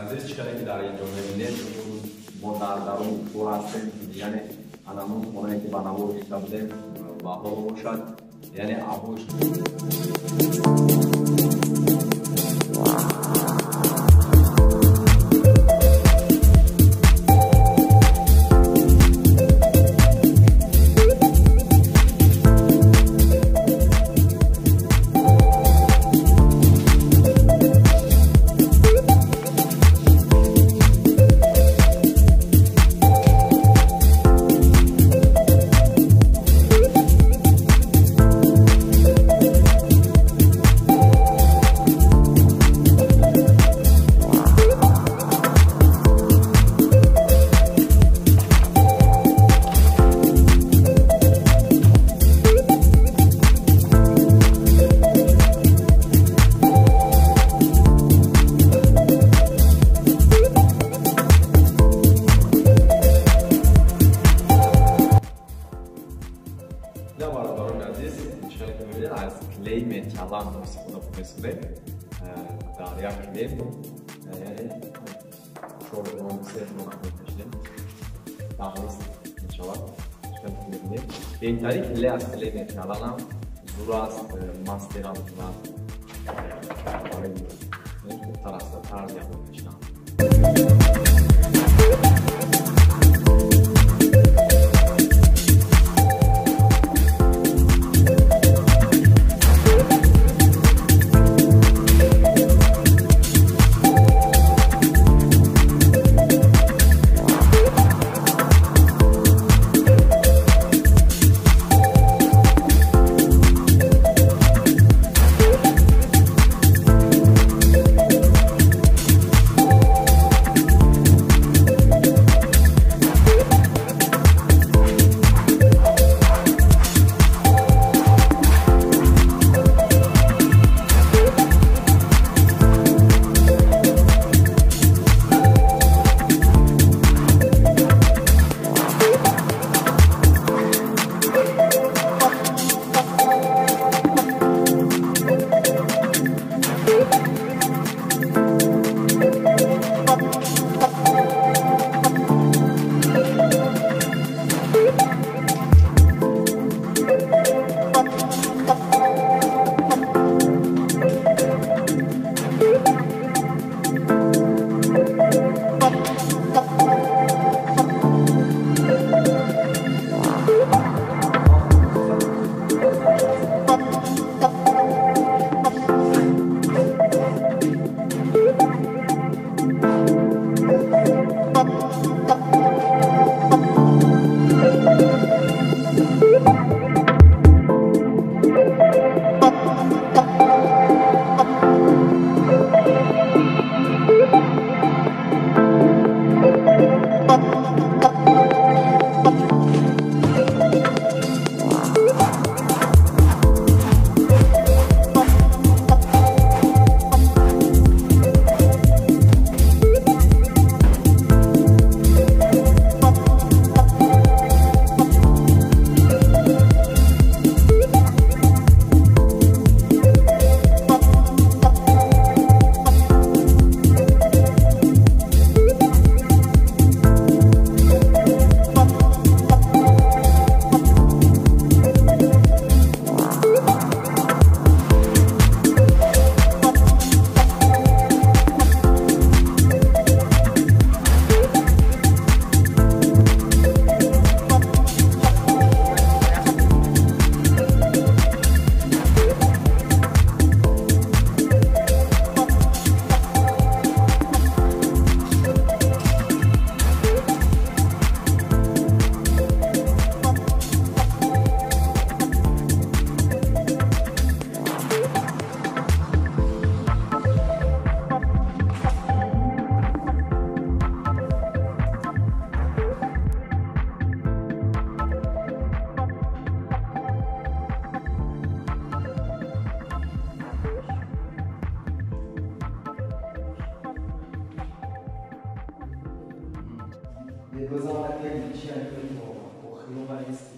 Азиз, чӣ ки дар инҷо мебинед, мо дар дарун кор ҳастем, яъне анамун хонае ки ба навор гирифта будем ба ҳол бошад, яъне абош. Аз клей металлан истифода бурда дар як клей, яъне чор дона, се дона мекашидем, даҳнист мешавад. Беҳтарин клей аз клей металланам зур аст, мастерам зур аст, хубтар аст тарзи кашидан. Les besoins pour globaliser.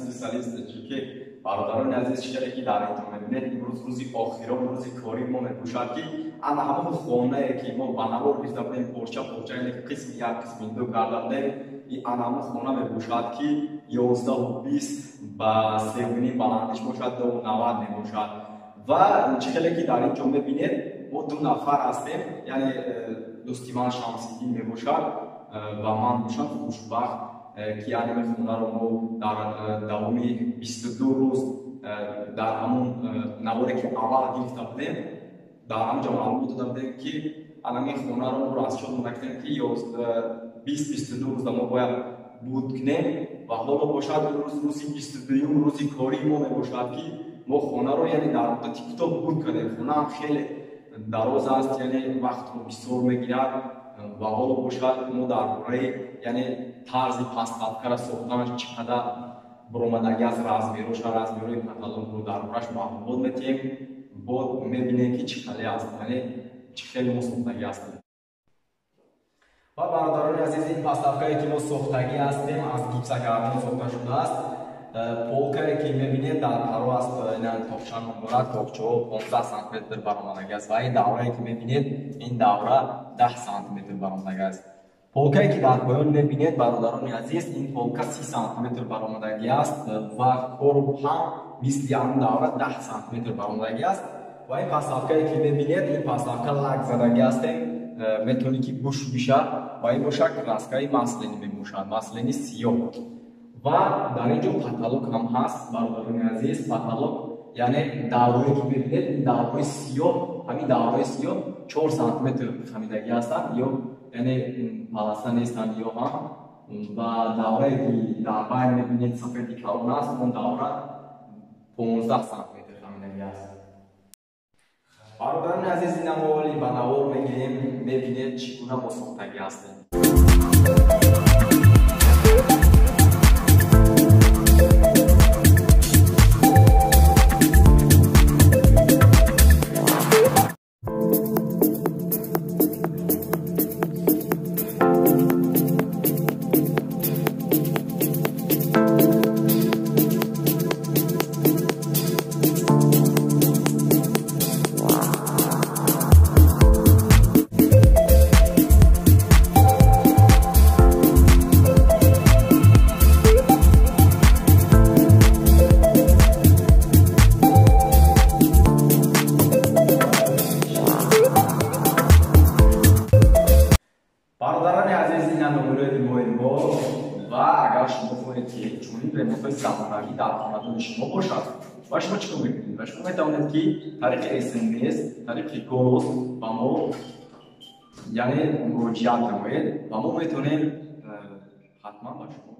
специалист, чунки бародарони азиз, чӣ ки дар инҷо мебинед, имрӯз рӯзи охирон, рӯзи кори мо мебошад, ки ана ҳамон хонае ки мо ба навор гирифта будем, порча порча, яъне қисми як, қисми ду карда будем, и ана ҳамон хона мебошад, ки 11,20 ба 3,5 баландиш бошад, 2,90 мебошад. Ва чӣ хеле ки дар инҷо мебинед, мо ду нафар ҳастем, яъне дӯсти ман Шамсиддин мебошад ва ман бошам Хушбахт, ки яъне хонаро мо дар давоми 22 рӯз дар ҳамон наворе ки аввал гирифта будем, дар ҳамон ҷо маълум дода будем, ки анамин хонаро мо расчёт мекунем, ки 20-22 рӯзда мо бояд буд кунем. Ва ҳоло бошад рӯз рӯзи 22-юм рӯзи кории мо мебошад, ки мо хонаро, яъне дар муддати кӯтоҳ буд кардем. Хонаам хеле дароз аст, яъне вақтро бисёр мегирад. Ва ҳоло бошад мо дар бораи, яъне тарзи подставкара сохтанаш, чӣ қадар баромадагӣ аз размероша, размерои потолокро дар бораш маълумот метиҳем. Бод мебинем, ки чӣ қадар аст, яъне чӣ хеле мо сохтагӣ ҳастем. Ва бародарони азиз, ин подставкае ки мо сохтагӣ ҳастем, аз гипсокартон сохта шудааст. Полкае ки мебинед, дар паро аст, ина тоқча ном дорад, тоқчаҳо 15 сантиметр баромадагӣ аст. Ва ин даврае ки мебинед, ин давра 10 сантиметр баромадагӣ аст. Полкае ки дар поён мебинед, бародарони азиз, ин полка 30 сантиметр баромадагӣ аст ва коруб ҳам мисли ҳамон давра 10 сантиметр баромадагӣ аст. Ва ин подставкае ки мебинед, ин подставка лак задагӣ ҳастем, метавонӣ ки гӯш бишад. Ва ин бошад краскаи масляный мебошад, масляный сиёҳ. Ва дар ин ҷо потолок ҳам ҳаст, бародарони азиз. Потолок, яъне даврое ки мебинед, ин даврои сиёҳ, ҳамин даврои сиёҳ 4 сантиметр хамидагӣ ҳастанд, ё яъне полоса нестанд ё ҳам. Ва даврае ки дар байн мебинед, сафеди калон аст, он давра 15 сантиметр хамидагӣ аст. Бародарони азиз, ина мо ҳоли ба навор мегирем, мебинед, чӣ гуна мо сохтагӣ ҳастем. Бародарони азиз, ина номерои имои мо. Ва агар шумо хоҳед, ки чунин ремонтҳои замонавӣ дар хонадони шумо бошад, ва шумо чӣ кор мекунед? Ва шумо метавонед, ки тариқи смс, тариқи голос ба мо, яъне муроҷиат намоед, ва мо метавонем ҳатман ба шумо